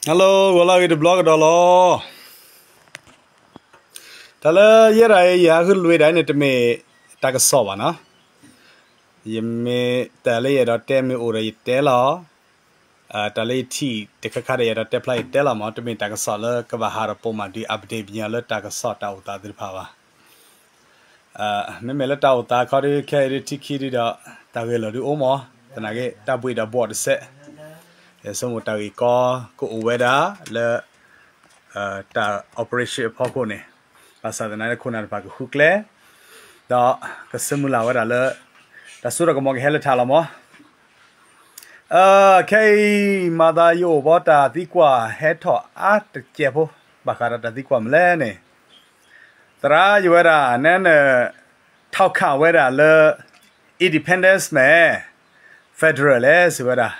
Hello ဂီၤလၢအဂ့ၤတဘျီကဒီးလီၤ. တၢ်လၢယဲဒၣ်အံၤ ယဟးဃုလွံၢ်ဒၣ်အံၤန့ၣ် တမ့ၢ်တၢ်ကစီၣ်ဘၣ်နီၤ. ယမ့ၢ်တၢ်လၢယအဲၣ်ဒိးတဲမ့ၢ်အိၣ်ဒီးယတဲလီၤ. တၢ်လၢယထံၣ်တခါခါဒီးယအဲၣ်ဒိးတဲဖျါယတဲလီၤမး, တမ့ၢ်တၢ်ကစီၣ်လၢကဘၣ်ဟးဒီးပိာ်မၤဒုး update ပညီလၢတၢ်ကစီၣ်တၢ်အိၣ်သးသ့ၣ်တဖၣ်ဘၣ်. မ့မ့ၢ်လၢတၢ်အိၣ်သးခီဒီး ခဲအံၤဒ်ထံခံဒုဒီး တၢ်ဂဲၤလိာ်ဒုအိၣ်မး, သနာ်က့ တၢ်ဘှံးဒီးဘှီးတစဲး, ယဆိကမိၣ်တၢ်ဂ့ၢ်ကီကအိၣ်ဝဲဒၣ်လၢ တၢ် operation အဖီခိၣ်န့ၣ်, ဘၣ်ဆၣ်သနာ်က့ခိၣ်နၢ်တဖၣ်ကဃုကျဲ, ဒီးကဆၢမုၢ်လၢ်ဝဲဒၣ်လၢ တၢ်စိတၢ်ကမီၤကဟဲလၢထးလီၤမး. ခဲအံၤ မၤသးယအိၣ်ဘီတၢ်သံကွၢ်ဟဲထီၣ်အါတကဲးဖိ, ဘၣ်ဃးဒီးတၢ်သံကွၢ်မနုၤလဲၣ်န့ၣ်, သရၣ်ယဝဲဒၣ် နဲန ထောက်ခံ ဝဲဒၣ်လၢ independence မ့ၢ် federal လဲၣ် စံးဝဲဒၣ်.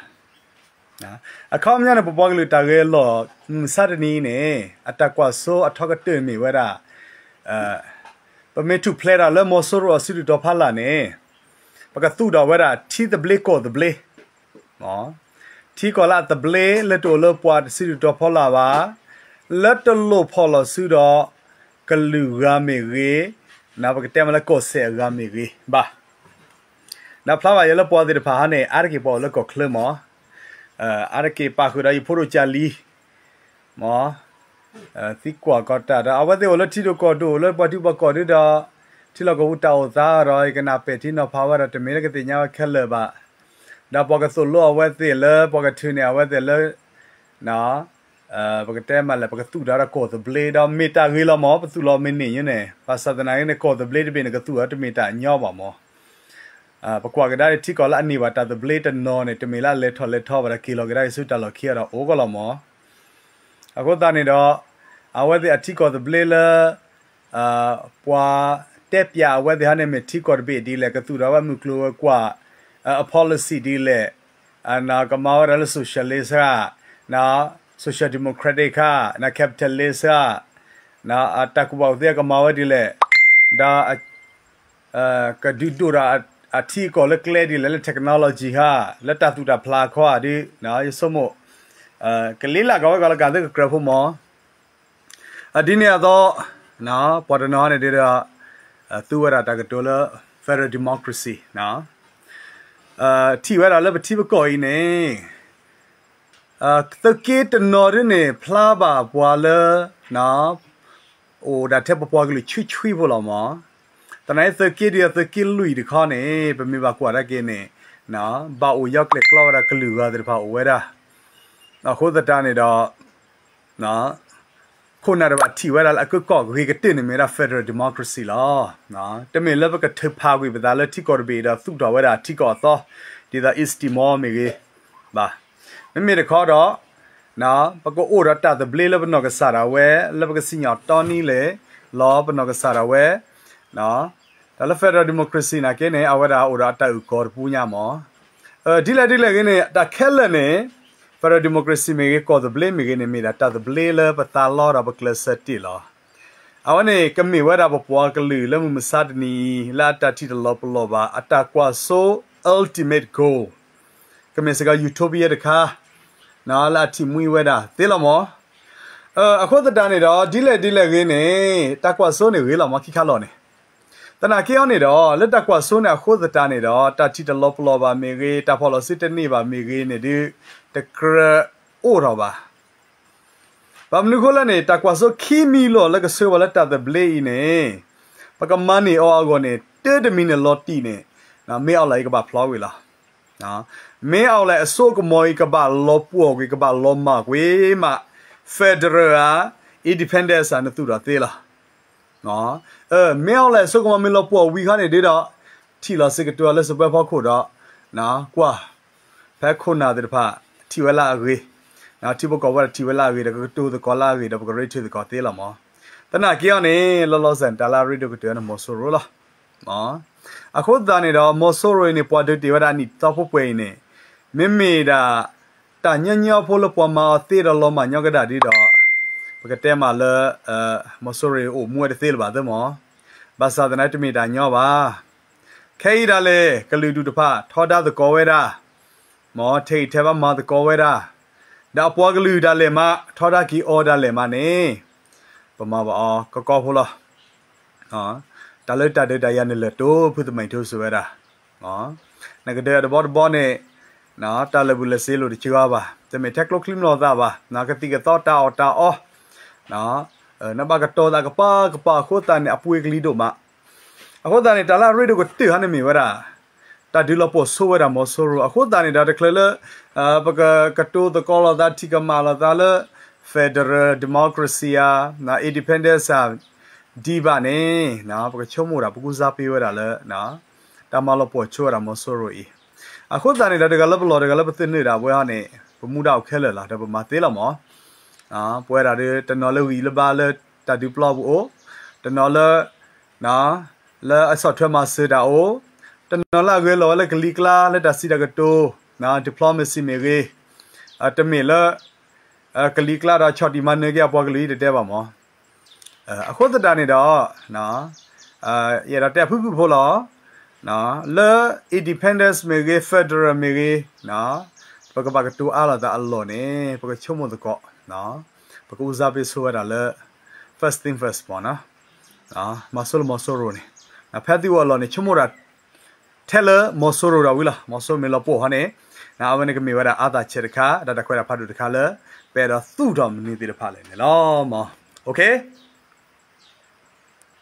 အခီပညီန့ၣ် ပပှၤကလုာ်တၢ်ဂဲၤလိာ်မုၢ်မဆါတနံၤအံၤန့ၣ် အတၢ်ကွၢ်စိအထီကတၢၢ်မ့ၢ်ဝဲဒၣ် ပမ့ၢ်ထူၣ်ဖျဲးတၢ်လၢမီၤစိရိၤအစုဒုၣ်တီၤဖီလာ်န့ၣ် ပကသူၣ်ထီၣ်ဝဲဒၣ်ထံသဘျ့ကီၢ်သဘျ့, ထံကီၢ်လၢအသဘျ့လၢတအိၣ်လၢပှၤစုဒုၣ်တီၤဖီလာ်ဘၣ်, လၢတလိၣ်ဖီၣ်လီၤစုဒီး ကလုာ်ဂၤမ့ၢ်ဂ့ၤ, ပကတဲမ့ၢ်လၢကီၢ်စဲၣ်အဂၤမ့ၢ်ဂ့ၤဘၣ်. ဒီးဖျါဘၣ်ယဲလၢပှၤသ့ၣ်တဖၣ်ဟီန့ၣ် အါတက့ၢ်ပှၤအိၣ်လၢကီၢ်ချၢမး, အါတက့ၢ်ပာ်ဃုာ်ဒီးယဖိဒိၣ်ကၢ်လံၤ မ့ၢ် သံကွၢ်ကီတၢ်ဒီး အဝဲသ့ၣ်အိၣ်လၢထံဒိၣ်ကီၢ်ဒိၣ် လၢပှၤထံပှၤကီၢ်ဒုဒီး ထံလီၢ်ကီၢ်ပူၤတၢ်အိၣ်သးဒီး ယကနၣ်ပဲာ်ထံနီၤဖးဝဲဒီး တမ့ၢ်လၢကသ့ၣ်ညါဝဲခဲလၢာ်ဘၣ်. ဒီးပှၤကသိၣ်လိအဝဲသ့ၣ်လၢ ပှၤကထုးန့ၢ်အဝဲသ့ၣ်လၢ ပကတဲမးလဲၣ် ပကသူၣ်ထီၣ်ဒီးကီၢ်သဘျ့ဒီး မ့ၢ်တၢ်ဂ့ၤလီၤမး ပသူၣ်လီၤမ့ၢ်န့ၢ်ညါန့ၣ် ဘၣ်ဆၣ်သနာ်က့န့ၣ် ကီၢ်သဘျ့တဘ့ၣ်န့ၣ် ကသူၣ်ထီၣ်တမ့ၢ်တၢ်ညီဘၣ်မး. ပကွၢ်ကဒါထံကီၢ်လၢအန့ၢ်ဘၣ်တၢ်သဘျ့တနီၤန့ၣ် တမ့ၢ်လၢအလဲၤထီၣ်လဲၤထီဘၣ်ဒီး က့ၤလီၤကဒါက့ၤဆူတၢ်လီၢ်ခံအီၤဒီးအိၣ်ကီးလီၤမး. အဃိသတးန့ၣ်ဒီး အဝဲသ့ၣ်အထံကီၢ်သဘျ့လၢ ပှၤတဲပၠးအဝဲသ့ၣ်ဟီန့ၣ် မ့ၢ်ထံကီၢ်တဘ့ၣ်ဒ်လဲၣ် ကသူၣ်ထီၣ်ဝဲမုၢ်ကျိၤဝဲၤကွာ် အ policy ဒ်လဲၣ်, ကမၤဝဲဒၣ်လၢ socialist ဧါ, social democratic ဧါ, capitalist ဧါ, အတၢ်ကူၣ်ဘၣ်ကူၣ်သ့ကမၤဝဲဒ်လဲၣ်, ဒီး ကဒုးဒိၣ်ဒီးအထံအကီၢ်လၢကျဲဒ်လဲၣ် လၢ technology ဧါ, လၢတၢ်သူၣ်တၢ်ဖျးအခီဧါဒ် ယဆိကမိၣ် ကလံၤလၢ်ကဝဲကီးလၢကၤသ့ၣ်ကကြၢးဖိမး. ဒ်န့ၣ်အသိး ပှၤတနီၤန့ၣ်ဒီး သူဝဲဒၣ်တၢ်ကတိၤလၢ federal democracy ထံၣ်ဝဲဒၣ်လၢပထံပကီၢ်အံၤန့ၣ် သုးက့တနီၤဒ်န့ၣ် ဖျါဘၣ်ပှၤလၢ အိၣ်ဒၣ်ထဲပပှၤကလုာ်ဆှံဆှံဖိလီၤမး. သနာ်က့သုးက့ဒ်အသုးက့လွံၢ်တခီန့ၣ် ပမ့ၢ်ဘၣ်ကွၢ်ဒၣ်က့ၤန့ၣ် ဘၣ်အိၣ်ယီကျဲၣ်ကျီဝဲဒၣ်ကလုာ်ဂၤသ့ၣ်တဖၣ်အိၣ်ဝဲဒၣ်. အဃိသတးန့ၣ်ဒီး ခိၣ်နၢ်တဖၣ်ထံၣ်ဝဲဒၣ်လၢအကၢကီၢ်ဂ့ၤကတၢၢ်န့ၣ်မ့ၢ်ဝဲဒၣ် federal democracy လီၤ. တမ့ၢ်လၢပကထုးဖးကွံာ်ပသးလၢထံကီၢ်တဘ့ၣ်ဒီး သူၣ်ထီၣ်ဝဲဒၣ်ထံကီၢ်အသီ ဒ်သိး East Timor မ့ၢ်ဂ့ၤ ဘၣ်. မ့မ့ၢ်တခီဒီး ပကအိၣ်ဒီးတၢ်သဘျ့လၢပနီၢ်ကစၢ်ဒၣ်ဝဲ လၢပကစံၣ်ညီၣ်တီနံၤလဲၣ် လီၤပနီၢ်ကစၢ်ဒၣ်ဝဲ တၢ်လၢ federal democracy နာ်က့န့ၣ် အဝဲဒၣ်အိၣ်ဒီးအတၢ်အုၣ်ကီၤတပူၤညါမး. ဒ်လဲၣ်ဒ်လဲၣ်ဂ့ၤန့ၣ် တၢ်ခဲလၢာ်န့ၣ် federal democracy မ့ၢ်ဂ့ၤ ကီၢ်သဘျ့မ့ၢ်ဂ့ၤန့ၣ် မ့ၢ်ဒၣ်တၢ်သဘျ့လၢပသးလီဒီးပကျဲးစၢးတ့ၢ်လီၤ. အဝဲန့ၣ် ကမ့ၢ်ဝဲဒၣ်ပပှၤကလုာ်လၢမုၢ်မဆါတနံၤအံၤ လၢအတၢ်ထံၣ်တလီၤပလိာ်ဘၣ် အတၢ်ကွၢ်စိ ultimate goal ကမ့ၢ်စ့ၢ်ကီး utopia တခါ လၢအထံၣ်မှံဝဲဒၣ်သ့လီၤမး. အဃိသတးန့ၣ်ဒီး ဒ်လဲၣ်ဒ်လဲၣ်ဂ့ၤန့ၣ် တၢ်ကွၢ်စိန့ၣ်ဂ့ၤလီၤမး ခံခါလီၤန့ၣ်. သနာ်က့အီၤန့ၣ်ဒီး လၢတၢ်ကွၢ်စိန့ၣ်အဃိသတးန့ၣ်ဒီး တၢ်ထံၣ်တလီၤပလိာ်ဘၣ်မ့ၢ်ဂ့ၤ တၢ်ဖီၣ်လီၤစုတန့ၢ်ဘၣ်မ့ၢ်ဂ့ၤန့ၣ်ဒုး တကြၢးအိၣ်ထီၣ်ဘၣ်. ဘၣ်မနုၤအဃိလဲၣ်န့ၣ် တၢ်ကွၢ်စိခံမံၤလီၤလၢကဆှၢပှၤလၢတၢ်သဘျ့အံၤန့ၣ် ပကမၤန့ၢ်အီၤအဂီၢ်န့ၣ် တၢ်တမံၤန့ၣ်လီၤတံၢ်န့ၣ် မ့ၢ်အီၤလၢအံၤကဘၣ်ဖျီကွံာ်လီၤ. မ့ၢ်အီၤလၢအစိကမီၤအံၤကဘၣ်လီၤပှီၢ်ကွံာ် ကဘၣ်လီၤမၢ်ကွံာ်မး federal ဧါ independence ဧါ နသူၣ်ထီၣ်သ့လီၤ. မ့ၢ်အီၤလၢအစိကမီၤမ့ၢ်လီၤပှီၢ်ဝံၤခီန့ၣ်ဒုးဒီး ထံၣ်လီၤစ့ၢ်ကတီၢ်လၢစပွဲဖီခိၣ်ဒီး ကွၢ် ဖဲခိၣ်နၢ်သ့ၣ်တဖၣ် ထံၣ်ဝဲလၢအဂ့ၤ, ထံဖိကီၢ်ဖိထံၣ်ဝဲလၢအဂ့ၤဒီး ကကတိၤသကိးလၢအဂ့ၤဒီး ပကရ့ထုးသကိးသ့လီၤမး. သနာ်က့အီၤန့ၣ် လီၤလီၤဆဲးန့ၣ် တၢ်လၢအရ့ဒိၣ်ကတၢၢ်န့ၣ် မီၤစိရိၤလီၤ. အဃိသတးန့ၣ်ဒီး မီၤစိရိၤအံၤန့ၣ် ပှၤဒုးတ့ၢ်ဝဲဒၣ်နံၣ်သီဖိပှဲၤအံၤန့ၣ် မ့မ့ၢ်ဒၣ် တၢ်ညီညီဖိလၢပှၤမၤအီၤသ့ဒီးလီၤမၢ်ညီကဒၣ်ဒ်ဒီး ပကတဲမးလၢ မီၤစိရိၤအိၣ်မူဝဲတသ့လၢၤဘၣ်သ့မး. ဘၣ်ဆၣ်သနာ်က့တမ့ၢ်တၢ်ညီဘၣ်. ခဲအံၤဒၣ်လဲာ် ကလုာ်ဒူၣ်တဖၣ် ထီဒါသကိးဝဲဒၣ်, မ့ၢ်ထဲအံၤထဲဘၣ်မၤသကိးဝဲဒၣ်, ဒီးအပှၤကလုာ်ဒၣ်လဲာ်မး ထီဒါက့ၤအီၤဒၣ်လဲာ်မးန့ၣ် ပမၤဘၣ်အီၤကကီဖိလီၤ. တၢ်လၢတၢ်ဒုးတၢ်ယၤန့ၣ်လၢာ်တိၢ် ဖုသမိုင်းထွန်းစံးဝဲဒၣ် နကဒုးအတဘီတဘီန့ၣ် တၢ်လၢာ်ဘူၣ်လၢာ်စ့လိာ်တစှၤဘၣ်, တမ့ၢ်ထဲကျိချံမျိာ်သၣ်ဘၣ်, ကသံၣ်ကသီတၢ်အီၣ်တၢ်အီ, နဘၣ်ကတီၤသးကပၤကပၤအဃိသတးန့ၣ် အပှ့ၤကလံၤဒိၣ်မး. အဃိသတးန့ၣ် တၢ်လၢအရ့ဒိၣ်ကတၢၢ်ဟီန့ၣ်မ့ၢ်ဝဲဒၣ် တၢ်ဒုးလီၤပိာ်ဆိဝဲဒၣ်မီၤစိရိၤ အဃိသတးန့ၣ်ဒီးတချုးလၢ ပကကတိၤသကိးလိာ်သး ထံၣ်ကမၣ်လိာ်သးလၢ federal democracy ဧါ, independence ဧါ ဒံးဘၣ်န့ၣ် ပကဆိကမိၣ်ဒၣ် ပကဦးစားပေးဝဲဒၣ်လၢ တၢ်မၤလီၤပိာ်ဆိဝဲဒၣ်မီၤစိရိၤအံၤ. အဃိသတးန့ၣ်ဒီး တဂၤလၢပလီၢ် တဂၤလၢပသ့ၣ်နုာ်ဒၣ်ဝဲဟီန့ၣ် ပမူဒါအိၣ်ခဲလၢာ်လီၤ ဒီးပမၤသ့လီၤမး. ပဝဲဒၣ်ဒီး တနီၤလၢဂုာ်အံၤလၢဘါလၢတၢ်ဒုးပျီပူၤအိၣ်, တနီၤလၢ လၢအဆီၣ်ထွဲမၤစၢၤတၢ်အိၣ်, တနီၤလၢအဂဲၤလီၤဝဲလၢကလံၤကျါလၢတၢ်စံးတၢ်ကတိၤ diplomacy မ့ၢ်ဂ့ၤ, တမ့ၢ်လၢ ကလံၤကျါဒီးဆီၣ်တံၢ်မၤနၢၤက့ၤအပှၤကလုာ်အံၤတတဲဘၣ်မး. အဃိသတးန့ၣ်ဒီး ယအဲၣ်ဒိးတဲအဖုၣ်ဖုၣ်ဖိလီၤ. လၢ independence မ့ၢ်ဂ့ၤ federal မ့ၢ်ဂ့ၤ ပကဘၣ်ကတိၤအါလိာ်သးအလီၢ်န့ၣ် ပကဆိကမိၣ်သကိး, ပကဦးစားပေးဆိဝဲဒၣ်လၢ first thing first မး, မၤစိလၢမီၤစိရိၤန့ၣ် ဖဲသုအိၣ်အလီၢ်န့ၣ် ဆိကမိၣ်ဒၣ် ထဲလၢမီၤစိရိၤဒီးဝံၤလီၤ. မီၤစိရိၤမ့ၢ်လီၤပိာ်ဟီန့ၣ် အဝဲန့ၣ်ကမ့ၢ်ဝဲဒၣ်အါသးဆဲးတခါ ဒီးတၢ်ခွဲးတၢ်ဖးဒိၣ်တခါလၢ ပအဲၣ်ဒိးသူၣ်ထီၣ်မနုၤသ့ၣ်တဖၣ်လဲၣ်န့ၣ်လီၤ.